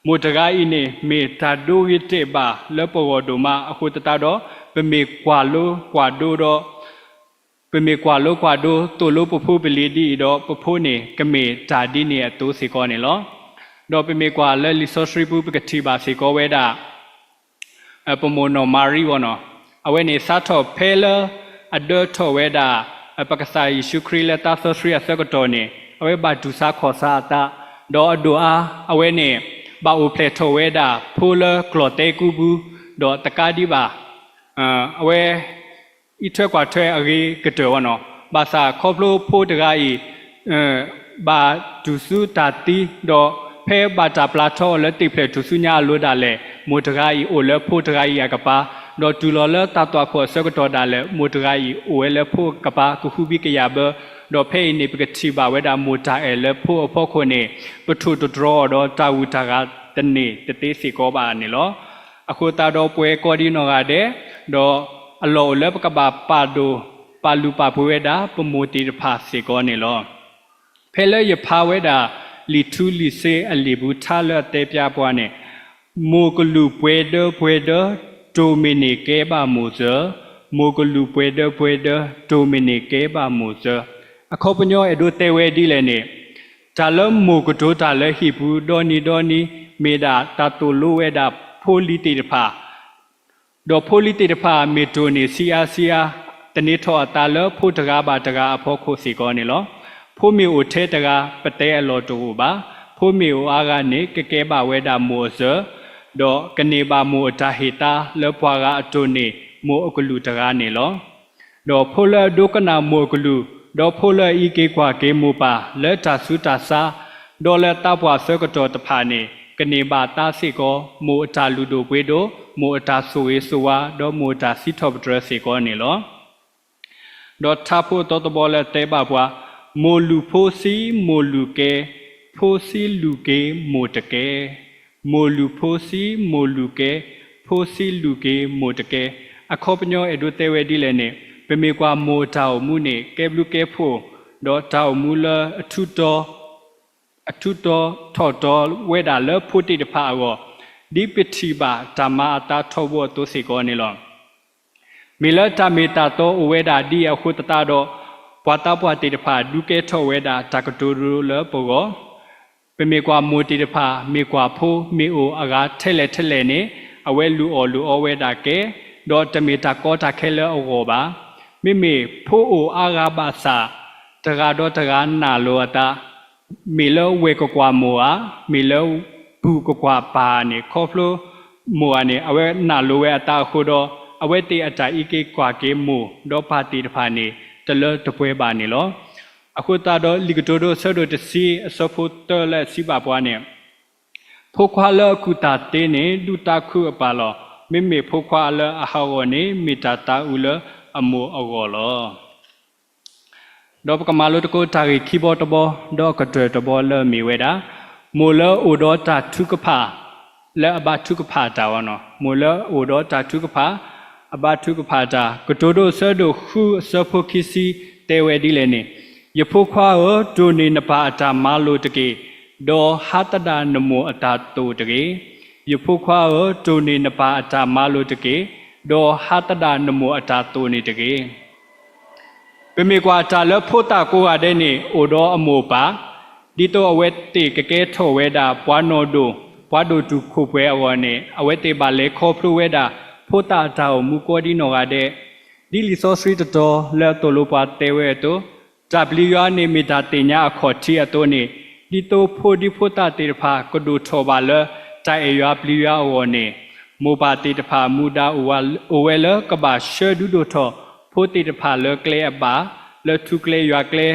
မိၢ်တဂၤအံၤန့ၣ် မ့ၢ်တၢ်ဒိဂ့ၤတဲာ်ဘၣ်လၢပဂီၢ်ဒိၣ်မး, အဃိသတးဒီး ပမ့ၢ်ကွၢ်လိကွၢ်ဒိဒီး ပမ့ၢ်ကွၢ်လိကွၢ်ဒိ သိၣ်လိပဖိပလံၤဒ်အံၤဒီး ပဖိန့ၣ်ကမ့ၢ်တၢ်ဒ်န့ၣ်အသိးစ့ၢ်ကီးန့ၣ်လီၤ. ဒီးပမ့ၢ်ကွၢ်လၢလံာ်စီဆှံပူၤ ပကထံၣ်ဘၣ်စ့ၢ်ကီးဝဲဒၣ် ပမိၢ်နီၢ်မၤရံအဂီၢ်န့ၣ်, အဝဲန့ၣ်စးထီၣ်ဖဲလၢအဒၢထီၣ်ဝဲဒၣ် ပကစၢ်ယ့ၣ်ၡူးခရံာ်လၢသးစီဆှံအဆၢကတီၢ်န့ၣ် အဝဲဘၣ်တူၢ်ဆါခီၣ်ဆါအသး, ဒီးအဒိၣ်အါ အဝဲန့ၣ် ဘၣ်အိၣ်ဖျဲၣ်ထီၣ်ဝဲဒၣ်ဖိလၢကျီၢ်သဲကူပူၤ, ဒီးတကးဒံးဘၣ် အဝဲ အံးထွဲကွၢ်ထွဲအဂ့ၤကတၢၢ်ဝဲန့ၣ်, ဘၣ်ဆၣ်ခီဖျိဖိတဂၤအံၤ ဘၣ်တူၢ်ဆူတၢ်သံ, ဒီးဖဲဘၣ်တၢ်ပျၢ်ထီအီၤလၢသ့ၣ်ဖျဲၣ်ထူၣ်ဆူညါအလိၤဒၣ်လဲာ်, မိၢ်တဂၤအံၤအိၣ်လၢဖိတဂၤအံၤအကပၤ, ဒီးတုၤလီၤလၢတၢ်သွၣ်ခိၣ်အဆၢကတီၢ်ဒၣ်လဲာ် မိၢ်တဂၤအံၤအိၣ်ဝဲလၢဖိအကပၤ ကဟုဘံကယာ်ဘၢ, ဒီးဖဲအံၤန့ၣ် ပကထံၣ်ဘၣ်ဝဲဒၣ်မိၢ်တၢ်အဲၣ်လၢဖိအဖီခိၣ်န့ၣ် ပထိၣ်တတြီအီၤဒီးတၢ်ဂုၤတၢ်ဂၤတန့ၢ်တသ့စ့ၢ်ကီးဘၣ်န့ၣ်လီၤ. အဃိသတးဒီးပဝဲကိးဒံနီၢ်ဂၤဒဲး, ဒီးအလီၢ်အိၣ်လၢပကဘၣ်ပာ်ဒိၣ် ပာ်လုၢ်ပာ်ပှ့ၤဝဲဒၣ်ပမိၢ်သ့ၣ်တဖၣ်စ့ၢ်ကီးန့ၣ်လီၤ. ဖဲလၢယဖးဝဲဒၣ် လံာ်ထူလံာ်စ့အလံာ်ပူၤထါလၢအတဲဖျါပှၤန့ၣ်, မိၢ်ကလူးပှဲၤဒၢပှဲၤဒၢ တိၢ်မ့ၢ်န့ၢ်ကဲဘၣ်မိၢ်စၢၤ, မိၢ်ကလူးပှဲၤဒၢပှဲၤဒၢ တိၢ်မ့ၢ်န့ၢ်ကဲဘၣ်မိၢ်စၢၤ. အခီပညီအဲၣ်ဒိးတဲဝဲဒ်လဲၣ်န့ၣ်, တၢ်လၢမိၢ်ကတိၤတၢ်လၢဟံၣ်ပူၤ ဒီနံၤဒီနံၤ မ့ၢ်ဒၣ်တၢ်သိၣ်လိဝဲဒၣ်ဖိလံၤသ့ၣ်တဖၣ် ဒီးဖိလံၤသ့ၣ်တဖၣ်မ့ၢ်တိၢ်န့ၢ်ဆံးအါဆံးအါ, သန့ၤထီၣ်အသးလၢဖိတဂၤဘၣ်တဂၤအဖီခိၣ်စ့ၢ်ကီးန့ၣ်လီၤ. ဖိမ့ၢ်အိၣ်ထဲတဂၤ ပတဲအလီၢ်တအိၣ်ဘၣ်. ဖိမ့ၢ်အိၣ်အါဂၤန့ၣ် ကကဲဘၣ်ဝဲဒၣ်မိၢ်အစၢၤ, ဒီးကန့ၢ်ဘၣ်မိၢ်အတၢ်ဟ့ၣ်သါလၢပှၤဂၤအတိၢ်န့ၢ်မိၢ်အကလူးတဂၤန့ၣ်လီၤ. ဒီးဖိလၢအဒိကနၣ်မိၢ်အကလူး, ဒီးဖိလၢအအံးက့ၤကွၢ်က့ၤမိၢ်ပၢ်လၢတၢ်ဆူးတၢ်ဆါ, ဒီးလၢသးပှၢ်ဆၢကတီၢ်တဖၣ်န့ၣ် ကန့ၢ်ဘၣ်သါစ့ၢ်ကီး မိၢ်အတၢ်လုၢ်ဒိၣ်ပှ့ၤဒိၣ်, မိၢ်အတၢ်ဆိၣ်ဂ့ၤဆိၣ်ဝါ, ဒီးမိၢ်အတၢ်စံးထီၣ်ပတြၢၤစ့ၢ်ကီးန့ၣ်လီၤ. ဒီးထါဖိအသီတဘီလၢအတဲဘၣ်ပှၤ, မိၢ်လုၢ်ဖိဆံး မိၢ်လုၢ်ကဲ, ဖိဆံးလုၢ်က့ၤမိၢ်တကဲ. မိၢ်လုၢ်ဖိဆံး မိၢ်လုၢ်ကဲ, ဖိဆံးလုၢ်က့ၤမိၢ်တကဲ. အခီပညီအဲၣ်ဒိးတဲဝဲဒ်လဲၣ်န့ၣ်, ပမ့ၢ်ကွၢ်မိၢ်တၢ်အိၣ်မူန့ၣ် ကဲဘျုးကဲဖှိၣ်, ဒီးတၢ်အိၣ်မူလၢအထူးတီ အထူးတီထီၣ်တီဝဲဒၣ်လၢဖိသ့ၣ်တဖၣ်အဂီၢ်, ဒ်ပထံၣ်ဘၣ်တၢ်မၤအသးထီဘိအသိးစ့ၢ်ကီးန့ၣ်လီၤ. မ့ၢ်လၢတၢ်မ့ၢ်တၢ်တီအိၣ်ဝဲဒၣ်ဒ်အံၤအဃိသတးဒီး, ပှၤသးပှၢ်သ့ၣ်တဖၣ်ဒုးကဲထီၣ်ဝဲဒၣ်တၢ်ကတိၤဒိလၢပဂီၢ်, ပမ့ၢ်ကွၢ်မိၢ်သ့ၣ်တဖၣ် မ့ၢ်ကွၢ်ဖိမ့ၢ်အိၣ်အဂၤထဲလဲၣ်ထဲလဲၣ်န့ၣ်, အဝဲလုၢ်အီၣ်လုၢ်အီဝဲဒၣ်ကဲ, ဒီးတမ့ၢ်တၢ်ကီတၢ်ခဲလၢအဂီၢ်ဘၣ်. မ့မ့ၢ်ဖိအိၣ်အါဂၤဘၣ်ဆၣ်, တဂၤဒီးတဂၤနာ်လိာ်အသး, မ့ၢ်လၢဝဲၢ်ကကွၢ်မိၢ်ဧါ, မ့ၢ်လၢပၢ်ကကွၢ်ပၢ်ဧါန့ၣ် ခီဖျိမိၢ်ဧါန့ၣ် အဝဲနာ်လိာ်ဝဲအသးအဃိဒီး, အဝဲသ့ၣ်အတၢ်အံးက့ၤကွၢ်က့ၤမိၢ် ဒီးပၢ်သ့ၣ်တဖၣ်န့ၣ် တလၢတပှဲၤဘၣ်န့ၣ်လီၤ. အဃိသတးဒီး လံာ်ကတိၤဒိအဆၢဒိၣ်တဆံအဆၢဖိသၢလၢအစံးဘၣ်ပှၤန့ၣ်, ဖိခွါလၢအကူၣ်တၢ်သ့န့ၣ် ဒုၣ်တၢ်ခုၣ်အပၢ်လီၤ. မ့မ့ၢ်ဖိခွါလၢအဟးဂီၤန့ၣ် မ့ၢ်တၢ်သးအုးလၢအမိၢ်အဂီၢ်လီၤ. ဒီးပကမၤလိသကိးတၢ်ဂ့ၢ်ခံဘီတဘီ, ဒီးအကတၢၢ်တဘီလၢအမ့ၢ်ဝဲဒၣ်, မိၢ်လၢအအိၣ်ဒီးတၢ်ထုကဖၣ် လၢအဘါထုကဖၣ်တၢ်ဝဲန့ၣ်, မိၢ်လၢအအိၣ်ဒီးတၢ်ထုကဖၣ် အဘါထုကဖၣ်တၢ်, ကတိၤဒိအဆၢဒိၣ်ဃုအဆၢဖိခံဆံ တဲဝဲဒ်လဲၣ်န့ၣ်, ယဖိခွါဧၢ, တိၢ်န့ၢ်နပၢ်အတၢ်မၤလိာ်တက့ၢ်, ဒီးဟးသဒၣ်နမိၢ်အတၢ်သိၣ်တဂ့ၤ. ယဖိခွါဧၢ, တိၢ်န့ၢ်နပၢ်အတၢ်မၤလိာ်တက့ၢ်, ဒီးဟးသဒၣ်နမိၢ်အတၢ်သိၣ်န့ၣ်တဂ့ၤ. ပမ့ၢ်ကွၢ်တၢ်လၢဖိသၣ်ကိးဂၤဒဲးန့ၣ် အိၣ်ဒီးအမိၢ်အပၢ်, ဒ်သိးအဝဲသ့ၣ်ကကဲထီၣ်ဝဲဒၣ်ပှၤနီၢ်ဒိၣ်, ပှၤဒိၣ်တုာ်ခိၣ်ပှဲၤအဂီၢ်န့ၣ်, အဝဲသ့ၣ်ဘၣ်လဲၤခီဖျိဝဲဒၣ် ဖိသၣ်အတၢ်အိၣ်မူကိးဒံနီၢ်ဂၤဒဲး, ဒ်လံာ်စီဆှံတတီၤလၢအသိၣ်လိပှၤတဲဝဲအသိး, တၢ်ပျံၤယွၤန့ၣ်မ့ၢ်တၢ်သ့ၣ်ညါအခီၣ်ထံးအသိးန့ၣ်, ဒ်သိးဖိဒံဖိသၣ်သ့ၣ်တဖၣ်ကဒိၣ်ထီၣ်ဘၣ်လၢ တၢ်အဲၣ်ယွၤပျံၤယွၤအဂီၢ်န့ၣ်, မိၢ်ပၢ်သ့ၣ်တဖၣ်မူဒါအိၣ်ဝဲလၢကဘၣ်ဆှၢဒုးဒိၣ်ထီၣ်ဖိသ့ၣ်တဖၣ်လၢကျဲအဘၣ်, လၢထူကျဲယွၤကျဲ,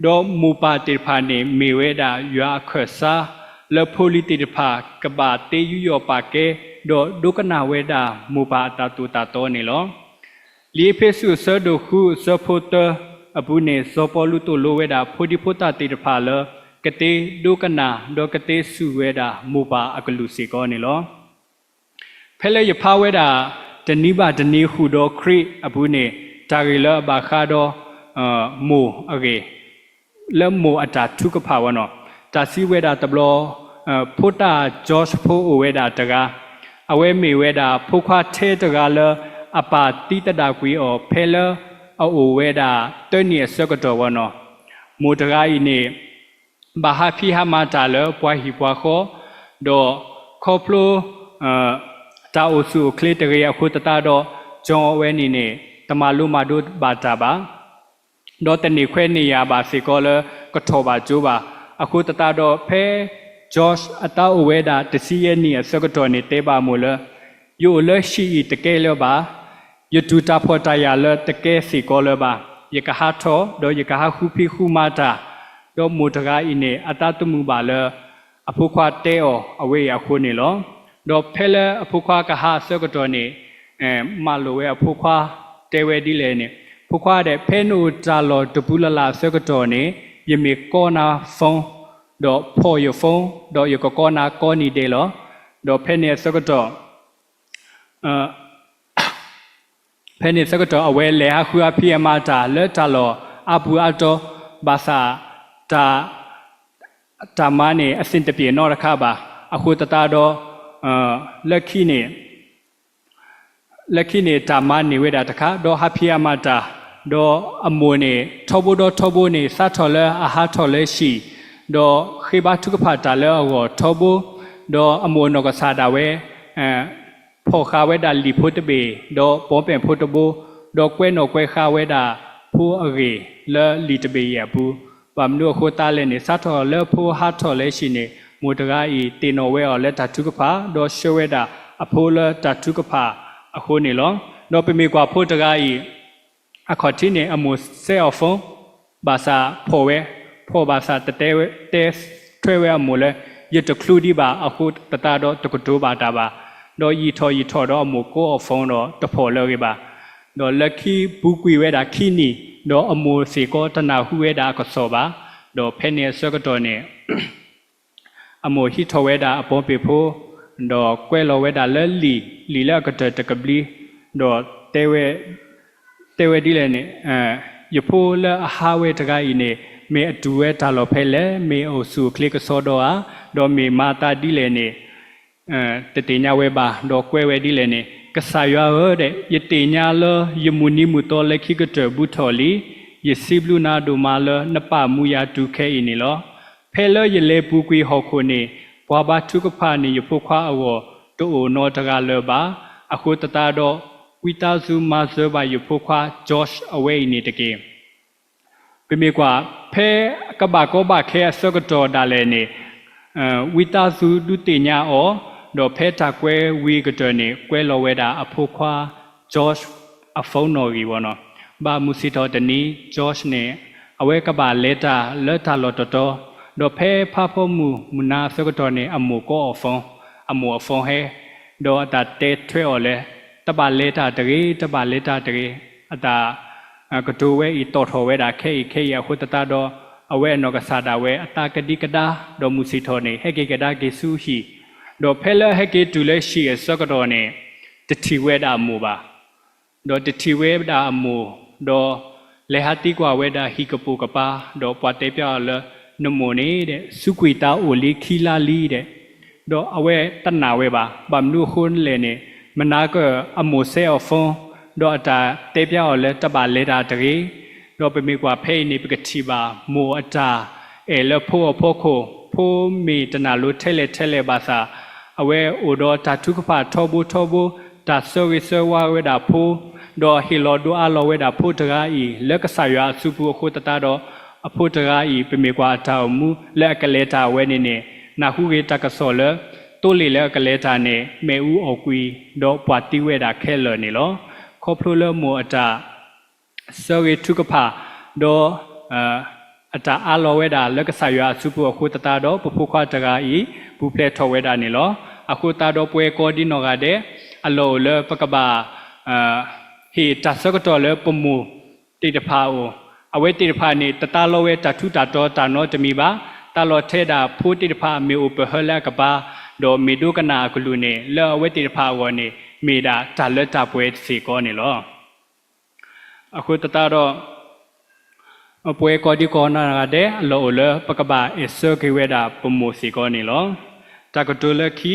ဒီးမိၢ်ပၢ်သ့ၣ်တဖၣ်န့ၣ် မ့ၢ်ဝဲဒၣ်ယွၤအခၢၣ်စး လၢဖိလံၤသ့ၣ်တဖၣ်ကဘၣ်သ့ယူးယီၣ်ပာ်ကဲ, ဒီးဒိကနၣ်ဝဲဒၣ်မိၢ်ပၢ်အတၢ်သိၣ်တၢ်သီန့ၣ်လီၤ. လံာ်အ့းဖ့းစူးအဆၢဒိၣ်ဃုအဆၢဖိသၢအပူၤန့ၣ် စီၤပီလူးသိၣ်လိဝဲဒၣ်ဖိဒံဖိသၣ်သ့ၣ်တဖၣ်လၢ ကသ့ဒိကနၣ် ဒီးကသ့စူၢ်ဝဲဒၣ်မိၢ်ပၢ်အကလုၢ်စ့ၢ်ကီးန့ၣ်လီၤ. ဖဲလၢယဖးဝဲဒၣ် တနံၤဘၣ်တနံၤဃုာ်ဒီးခရံာ်အပူၤန့ၣ် တၢ်ဂ့ၢ်လၢအဘၣ်ဃးဒီး မိၢ်အဂ့ၢ် လၢမိၢ်အတၢ်ထုကဖၣ်ဝဲန့ၣ်, တၢ်စံးဝဲဒၣ်တဘျီ, ဖိတၢ် George ဖိအိၣ်ဝဲဒၣ်တဂၤ, အဝဲမ့ၢ်ဝဲဒၣ်ဖိခွါထဲတဂၤလၢ အပၢ်သံသဒၣ်ကွံာ်အီၤ ဖဲလၢအအိၣ်ဝဲဒၣ်သၢနံၣ်အဆၢကတီၢ်ဝဲနီၤ. မိၢ်တဂၤအံၤန့ၣ် ဘၣ်ဟးဖံးဟးမၤတၢ်လၢပှၤဟံၣ်ပှၤဃီ, ဒီးခီဖျိ တၢ်အိၣ်ဆူၣ်အိၣ်ချ့တဂ့ၤအဃိသတးဒီး John အဝဲန့ၣ်န့ၣ် တမၤလိမၤဒိးဘၣ်တၢ်ဘၣ်. ဒီးတန့ၢ်ခွဲးန့ၢ်ယာ်ဘၣ်စ့ၢ်ကီးလၢကထီၣ်ဘၣ်ကၠိဘၣ်. အဃိသတးဒီးဖဲ George အသးအိၣ်ဝဲဒၣ်တဆံယဲၢ်နံၣ်အဆၢကတီၢ်န့ၣ် တဲဘၣ်အမိၢ်လၢ ယအိၣ်လၢဟံၣ်အံၤတကဲလၢၤဘၣ်, ယတူၢ်တၢ်ဖှီၣ်တၢ်ယာ်လၢတကဲစ့ၢ်ကီးလၢၤဘၣ်, ယကဟးထီၣ် ဒီးယကဟးဃုဖံးဃုမၤတၢ်. ဒီးမိၢ်တဂၤအံၤန့ၣ် အသးသမူဘၣ်လၢ အဖိခွါတဲအီၤအဝဲအံၤအဃိန့ၣ်လီၤ. ဒီးဖဲလၢအဖိခွါကဟးအဆၢကတီၢ်န့ၣ် မၢလိာ်ဝဲအဖိခွါ တဲဝဲဒ်လဲၣ်န့ၣ်, ဖိခွါဒဲး ဖဲနအိၣ်တၢ်လီၢ်တပူၤလၢ်လၢ်အဆၢကတီၢ်န့ၣ် ယမ့ၢ်ကိးနၤ phone, ဒီးဖီၣ်ယ phone, ဒီးယကကိးနၤကိးနံၤဒဲးလီၤ. ဒီးဖဲန့ၣ်အဆၢကတီၢ် ဖဲန့ၣ်ဆၢကတီၢ် အဝဲလဲၤဟးဃုအဖံးအမၤတၢ်လၢတၢ်လီၢ်အါပူၤအါတီၤ, ဘၣ်ဆၣ် တၢ် တၢ်မၤန့ၣ် အဆင်တပြေနီတခါဘၣ်. အဃိသတးဒီး လၢခံန့ၣ် လၢခံန့ၣ် တၢ်မၤန့ၢ်ဝဲဒၣ်တခါ ဒီးဟးဖံးဟးမၤတၢ်, ဒီးအမိၢ်န့ၣ် ထီဘိဒီထီဘိန့ၣ် စးထီၣ်လၢအဟးထီၣ်လၢဟံၣ်, ဒီးဃ့ဘါထုကဖၣ်တၢ်လၢအဂီၢ်ထီဘိ, ဒီးအမိၢ်အနီၢ်ကစၢ်ဒၣ်ဝဲ ဖီၣ်ဃာ်ဝဲဒၣ်လံာ်ဖိတဘ့ၣ်, ဒီးဘီပဲၣ်ဖိတဘိ, ဒီးကွဲးနီၣ်ကွဲးဃာ်ဝဲဒၣ်ဖိအဂ့ၢ်လၢလံာ်တဘ့ၣ်အံၤအပူၤ, ဘၣ်မနုၤအဃိသတးလဲၣ်န့ၣ် စးထီၣ်လၢဖိဟးထီၣ်လၢဟံၣ်န့ၣ် မိၢ်တဂၤအံၤတ့ၢ်နီၣ်ဝဲအီၤလၢတၢ်ထုကဖၣ်, ဒီးဆှၢဝဲဒၣ်အဖိလၢတၢ်ထုကဖၣ်အဃိန့ၣ်လီၤ. ဒီးပမ့ၢ်ကွၢ်ဖိတဂၤအံၤ အခီၣ်ထံးန့ၣ် အမိၢ်စဲအီၤ phone, ဘၣ်ဆၣ်ဖီၣ်ဝဲ, ဖီၣ်ဘၣ်ဆၣ်တတဲဝဲ, တဲထွဲဝဲအမိၢ်လၢ ယတချုးဒံးဘၣ်အဃိသတးဒီးတကတိၤဘၣ်တၢ်ဘၣ်, ဒီးယံာ်ထီၣ်ယံာ်ထီၣ်ဒီးအမိၢ်ကိးအီၤ phone ဒီးတဖီၣ်လၢအဂ့ၤဘၣ်. ဒီးလၢခံပူၤကွံာ်ဝဲဒၣ်ခံနံၣ်, ဒီးအမိၢ်စ့ၢ်ကီးတနၢ်ဟူဝဲဒၣ်အကစီၣ်ဘၣ်. ဒီးဖဲန့ၣ်အဆၢကတီၢ်န့ၣ် အမိၢ်ဟံးထီၣ်ဝဲဒၣ်အဘီပဲၣ်ဖိ, ဒီးကွဲးလီၤဝဲဒၣ်လၢလံာ်, လံာ်လၢအကတၢၢ်တကဘျံး, ဒီးတဲဝဲဒ်လဲၣ်န့ၣ်, ယဖိလၢအဟးဝဲတဂၤအံၤန့ၣ် မ့ၢ်အတူၢ်ဝဲတၢ်လီၢ်ဖဲလဲၣ်, မ့ၢ်အအိၣ်ဆူၣ်အိၣ်ချ့ကစီဒီဧါ, ဒီးမ့ၢ်မၤအသးဒ်လဲၣ်န့ၣ် တသ့ၣ်ညါဝဲဘၣ်, ဒီးကွဲးဝဲဒ်လဲၣ်န့ၣ်, ကစၢ်ယွၤဧၢဒဲး, ယသ့ၣ်ညါလၢယမုၢ်နံၤမုၢ်သီလၢခံကတၢၢ်ဘူးထီၣ်လံ, ယစံးဘျုးနၤဒိၣ်မးလၢနပာ်မူယၤတုၤခဲအံၤန့ၣ်လီၤ. ဖဲလၢယလဲၤပူၤကွံာ်ဟီၣ်ခိၣ်န့ၣ် ပှၤဘါထုကဖၣ်န့ၣ်ယဖိခွါအဂီၢ် တအိၣ်နီတဂၤလၢၤဘၣ်. အဃိသတးဒီး ဝံသးစူၤမၤစၢၤဘၣ်ယဖိခွါ George အဝဲအံၤန့ၣ်တက့ၢ်. ပမ့ၢ်ကွၢ် ဖဲကဘၣ်ကီဘၣ်ခဲအဆၢကတီၢ်ဒၣ်လဲာ်န့ၣ် ဝံသးစူၤဒုးသ့ၣ်ညါအီၤ, ဒီးဖဲတၢ်ကွဲဝံၤကတၢၢ်န့ၣ် ကွဲးလီၤဝဲဒၣ်အဖိခွါ George အ phone နီၣ်ဂံၢ်ဝဲနီၤ. ဘၣ်မုၢ်ဆ့ၣ်ထီၣ်တနံၤ George န့ၣ် အဝဲကဘၣ်လဲၤတၢ်လၢတၢ်လီၢ်တတီၤ, ဒီးဖဲဖးဖီမုၢ်မုၢ်နၤအဆၢကတီၢ်န့ၣ် အမိၢ်ကိးအီၤ phone, အမိၢ်အ phone ဟဲ, ဒီးအတၢ်တဲထွဲအီၤလၢ တဘၣ်လဲၤတၢ်တဂ့ၤ, တဘၣ်လဲၤတၢ်တဂ့ၤ, အတၢ် ကတိၤဝဲအံၤ တီၣ်ထီၣ်ဝဲဒၣ်ခဲအံၤခဲအံၤအဃိသတးဒီး အဝဲအနီၢ်ကစၢ်ဒၣ်ဝဲ အသးကဒံကဒါ, ဒီးမုၢ်ဆ့ၣ်ထီၣ်န့ၣ် ဟဲက့ၤကဒါက့ၤဆူဟံၣ်, ဒီးဖဲလၢဟဲက့ၤတုၤလၢဟံၣ်အဆၢကတီၢ်န့ၣ် တထံၣ်ဝဲဒၣ်အမိၢ်ဘၣ်. ဒီးတထံၣ်ဝဲဒၣ်အမိၢ်, ဒီးလဲၤဟးသံကွၢ်ဝဲဒၣ်ဟံၣ်ကပိာ်ကပၤ, ဒီးပှၤတဲပျးအီၤလၢ နမိၢ်န့ၣ်ဒဲး စူးကွံာ်သးအိၣ်လံခံလါလံဒဲး, ဒီးအဝဲတနာ်ဝဲဘၣ်. ဘၣ်မနုၤအဃိလဲၣ်န့ၣ် မနၤကအမိၢ်စဲအီၤ phone, ဒီးအတၢ်တဲပျးအီၤလၢတဘၣ်လဲၤတၢ်တဂ့ၤ, ဒီးပမ့ၢ်ကွၢ်ဖဲအံၤန့ၣ် ပကထံၣ်ဘၣ်မိၢ်အတၢ်အဲၣ်လၢဖိအဖီခိၣ်, ဖိမ့ၢ်တနာ်လိၤထဲလဲၣ်ထဲလဲၣ်ဘၣ်ဆၣ်, အဝဲအိၣ်ဒီးတၢ်ထုကဖၣ်ထီဘိထီဘိ, တၢ်ဆၢဂ့ၤဆၢဝါဝဲဒၣ်ဖိ, ဒီးဟ့ၣ်လီၤဒိအါလီၤဝဲဒၣ်ဖိတဂၤအံၤ လၢကစၢ်ယွၤအစုပူၤအဃိသတးဒီး, အဖိတဂၤအံၤ ပမ့ၢ်ကွၢ်အတၢ်အိၣ်မူလၢအကလဲၤတၢ်အဝဲန့ၣ်န့ၣ် နၢ်ဟူဂ့ၤတၢ်ကစီၣ်လၢ သိလ့ၣ်လၢအကလဲၤတၢ်န့ၣ် မ့ၣ်အူအီၣ်ကွံာ်, ဒီးပှၤသံဝဲဒၣ်ခဲလၢာ်န့ၣ်လီၤ. ခီဖျိလၢမိၢ်အတၢ် ဆၢဂ့ၤထုကဖၣ်, ဒီး အတၢ်အါလီၤဝဲဒၣ်လၢကစၢ်ယွၤအစုပူၤအဃိသတးဒီး ပဖိခွါတဂၤအံၤ ပူၤဖျဲးထီၣ်ဝဲဒၣ်န့ၣ်လီၤ. အဃိသတးဒီးပဝဲကိးဒ်နီၢ်ဂၤဒဲး အလီၢ်အိၣ်လၢပကဘၣ် ဟ့ၣ်တၢ်ဆၢကတီၢ်လၢပမိၢ်သ့ၣ်တဖၣ်အအိၣ်, အဝဲသ့ၣ်တဖၣ်န့ၣ် တသးလီဝဲတၢ်ထူးတၢ်တီၤတၢ်နီတမံၤဘၣ်, သးလီထဲဒၣ်ဖိသ့ၣ်တဖၣ်မ့ၢ်အိၣ်ပဟၢလၢအကပၤ, ဒီးမ့ၢ်ဒိကနၣ်အကလုၢ်န့ၣ် လၢအဝဲသ့ၣ်တဖၣ်အဂီၢ်န့ၣ် မ့ၢ်ဒၣ်တၢ်လၢတၢ်ပှဲၤစ့ၢ်ကီးန့ၣ်လီၤ. အဃိသတးဒီး ပဝဲကိးဒံကိးနီၢ်ဂၤဒဲး အလီၢ်အိၣ်လၢပကဘၣ်အဲၣ်ဆၢက့ၤဝဲဒၣ်ပမိၢ်စ့ၢ်ကီးန့ၣ်လီၤ. တၢ်ကတိၤလၢခံ,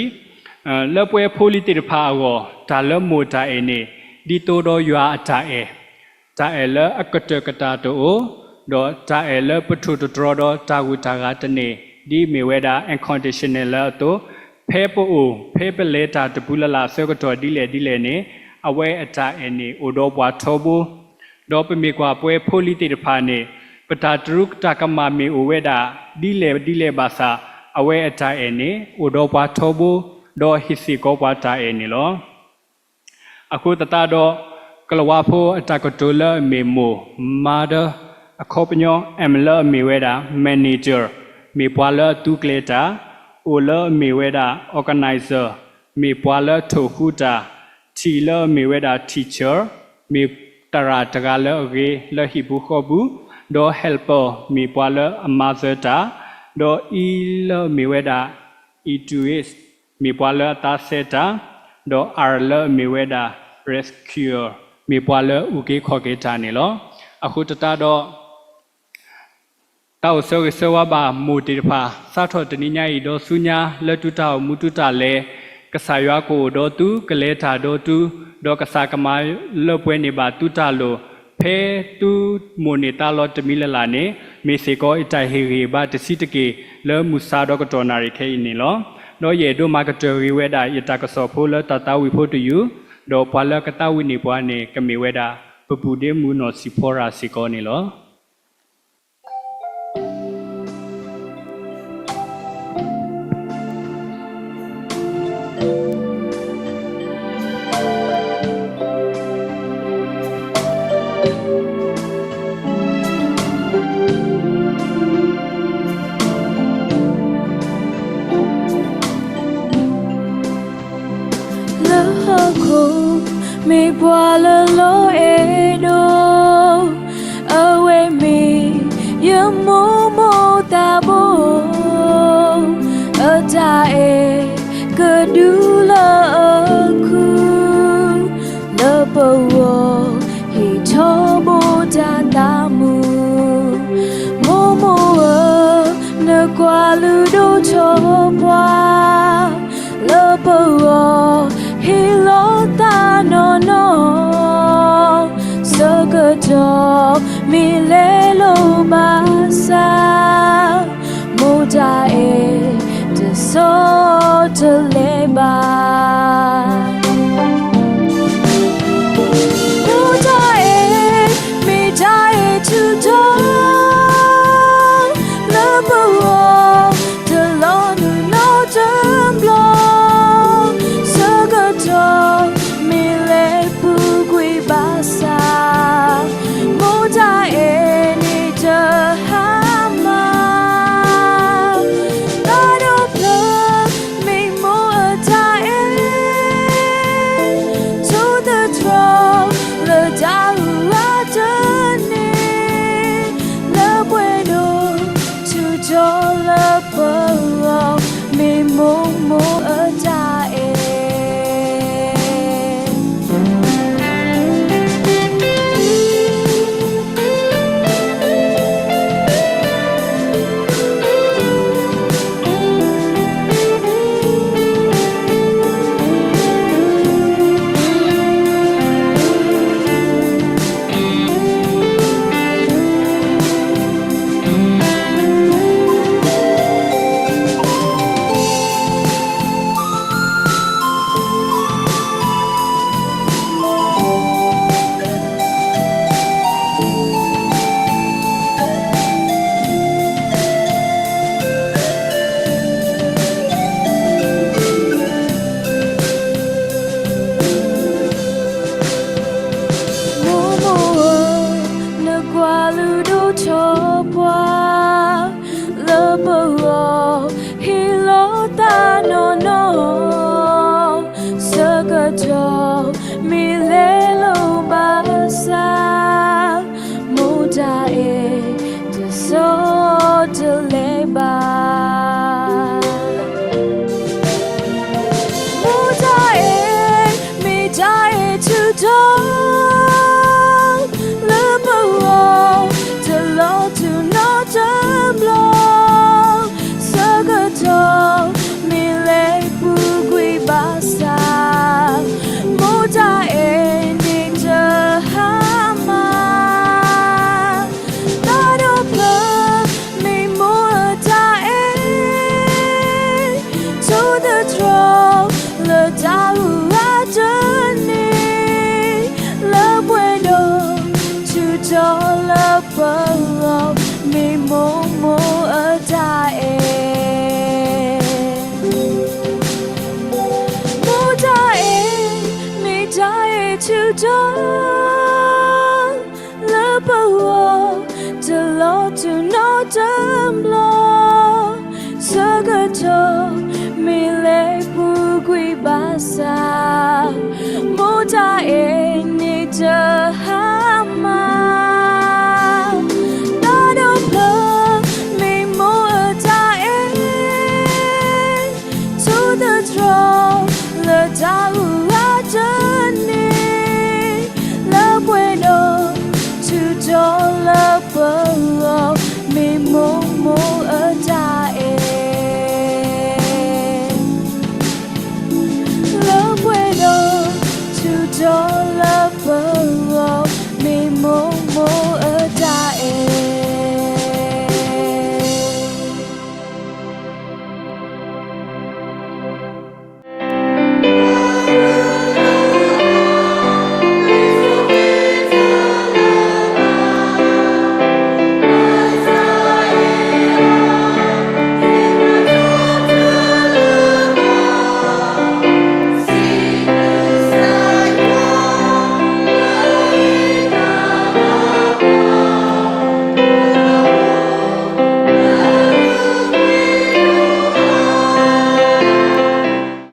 လၢပဝဲဖိလံၤသ့ၣ်တဖၣ်အဂီၢ် တၢ်လၢမိၢ်တၢ်အဲၣ်န့ၣ် ဒ်သိးဒီးယွၤအတၢ်အဲၣ်, တၢ်အဲၣ်လၢအကတၢၢ်ကတၢၢ်တအိၣ်, ဒီးတၢ်အဲၣ်လၢပထိၣ်တတြီဒီးတၢ်ဂုၤတၢ်ဂၤတန့ၢ် ဒ်မ့ၢ်ဝဲဒၣ် unconditional love အသိး, ဖဲပအိၣ် ဖဲပလဲၤတၢ်တပူၤလၢ်လၢ်အဆၢကတီၢ်ဒ်လဲၣ်ဒ်လဲၣ်န့ၣ် အဝဲအတၢ်အဲၣ်န့ၣ်အိၣ်ဒီးပှၤထီဘိ ဒီးပမ့ၢ်ကွၢ်ပဝဲဖိလံၤသ့ၣ်တဖၣ်န့ၣ် ပတၢ်တရူးတၢ်ကမၣ်မ့ၢ်အိၣ်ဝဲဒၣ် ဒ်လဲၣ်ဒ်လဲၣ်ဘၣ်ဆၣ် အဝဲအတၢ်အဲၣ်န့ၣ် အိၣ်ဒီးပှၤထီဘိ, ဒီးဟ့ၣ်စ့ၢ်ကီးပှၤတၢ်အဲၣ်န့ၣ်လီၤ. အဃိသတးဒီး ကလၤဝါဖိအတၢ်ကတိၤလၢအမ့ၢ်မိၢ် mother, အခီပညီ M လၢအမ့ၢ်ဝဲဒၣ် manager, မ့ၢ်ပှၤလၢအသူကျဲၤတၢ်, O လၢအမ့ၢ်ဝဲဒၣ် organizer, မ့ၢ်ပှၤလၢထိၣ်ဃူတၢ်, T လၢအမ့ၢ်ဝဲဒၣ် teacher, မ့ၢ်သရၣ်တဂၤလၢအဂ့ၤလၢဟံၣ်ပူၤဃီပူၤ, ဒီး helper မ့ၢ်ပှၤလၢအမၤစၢၤတၢ်, ဒီး E လၢအမ့ၢ်ဝဲဒၣ် altruist, မ့ၢ်ပှၤလၢအသးစဲတၢ်, ဒီး R လၢအမ့ၢ်ဝဲဒၣ် rescuer, မ့ၢ်ပှၤလၢအအုၣ်က့ၤခီၣ်က့ၤတၢ်န့ၣ်လီၤ. အဃိသတးဒီး တၢ်အိၣ်ဆၢဂ့ၤဆၢဝါဘၣ်မိၢ်သ့ၣ်တဖၣ် စးထီၣ်တနံၤညါအံၤဒီးဆူညါ လၢသုတၢ်အိၣ်မူသုတၢ်လဲၤ, ကစၢ်ယွၤကအိၣ်ဒီးသု ကလဲၤတၢ်ဒီးသု, ဒီးကစၢ်ကမၤလၢပှဲၤန့ၢ်ဘၣ်သုတၢ်လိၣ်, ဖဲသုမိၣ်န့ၢ်သးလီတမံၤလၢ်လၢ်န့ၣ် မ့ၢ်စ့ၢ်ကီးယတၢ်ဟ့ၣ်ဂံၢ်ဘါတဆံးတက့ၢ် လၢမုၢ်ဆါဒီးကတီၢ်နၣ်ရံၣ်ခဲအံၤန့ၣ်လီၤ. ဒီးယအဲၣ်ဒိးမၤကတၢၢ်ဂ့ၤဝဲဒၣ် ယတၢ်ကစီၣ်ဖိလၢတၢ်သးဝံၣ်ဖိတယုၢ်, ဒီးပှၤလၢကသးဝံၣ်န့ၢ်ပှၤန့ၣ် ကမ့ၢ်ဝဲဒၣ် ပပုၢ်ဒ့မုၣ်နီၢ်စံးဖီရၤစ့ၢ်ကီးန့ၣ်လီၤ. လၢဟီၣ်ခိၣ် မ့ၢ်ပှၤလၢလီၤအဲၣ်ဒိး, အဝဲမ့ၢ်ယမိၢ်မိၢ်သးဘိ, အတၢ်အဲၣ်ကဒုလၢအခု, လၢပဂီၢ် ဟ့ၣ်ထီဘိတၢ်သးမုာ်, မိၢ်မိၢ်ဧၢ, နကွၢ်လုၢ်ဒိၣ်ထီၣ်ပှၢ်, လၢပဂီၢ် ဟ့ၣ်လီၤသးနီၢ်နီၢ်, ဆၢကတီၢ်မ့ၢ်လဲၤလိာ်ဘၣ်ဆၣ်, မိၢ်တၢ်အဲၣ် တဆီတလဲဘၣ်. မိၢ်တၢ်အဲၣ် မ့ၢ်တၢ်အဲၣ်ထူၣ်တီ လၢပဂီၢ် တလီၤနုာ်နီတဘျီ, ဆၢကတီၢ် မ့ၢ်လဲၤပူၤကွံာ်ဘၣ်ဆၣ်, မိၢ်တၢ်အဲၣ်န့ၣ်တဟါမၢ်, တၢ်ဒီဖျၢၣ် မ့ၢ်မိၢ်အတၢ်အဲၣ်, ထိၣ်သတြီၤ လၢတၢ်အုၣ်အသးတန့ၢ်, လၢပှဲၤဒိၣ်ထူၣ်တီလၢပဂီၢ်, မ့ၢ်မိၢ်မိၢ်အတၢ်အဲၣ်. မိၢ်မိၢ်ဧၢ, နကွၢ်လုၢ်ဒိၣ်ထီၣ်ပှၢ်, လၢပဂီၢ် ဟ့ၣ်လီၤသးနီၢ်နီၢ်, ဆၢကတီၢ် မ့ၢ်လဲၤလိာ်ဘၣ်ဆၣ်, မိၢ်တၢ်အဲၣ် တဆီတလဲဘၣ်. မိၢ်တၢ်အဲၣ် မ့ၢ်တၢ်အဲၣ်ထူၣ်တီ လၢပဂီၢ် တလီၤ ထူးထီၣ်လၢပဂီၢ် တလီၤတူာ်နီတဘျီ, ဆၢကတီၢ်မ့ၢ်လဲၤပူၤကွံာ်ဘၣ်ဆၣ်, မိၢ်တၢ်အဲၣ်န့ၣ်တဟါမၢ်, တၢ်ဒီဖျၢၣ်မ့ၢ်မိၢ်အတၢ်အဲၣ် ထူးသတြီၤလၢတၢ်အုၣ်အသးတန့ၢ်, လၢပှဲၤဒီးထူးထီၣ်လၢပဂီၢ် မ့ၢ်မိၢ်မိၢ်အတၢ်အဲၣ်, လၢပှဲၤဒီးထူးထီၣ်လၢ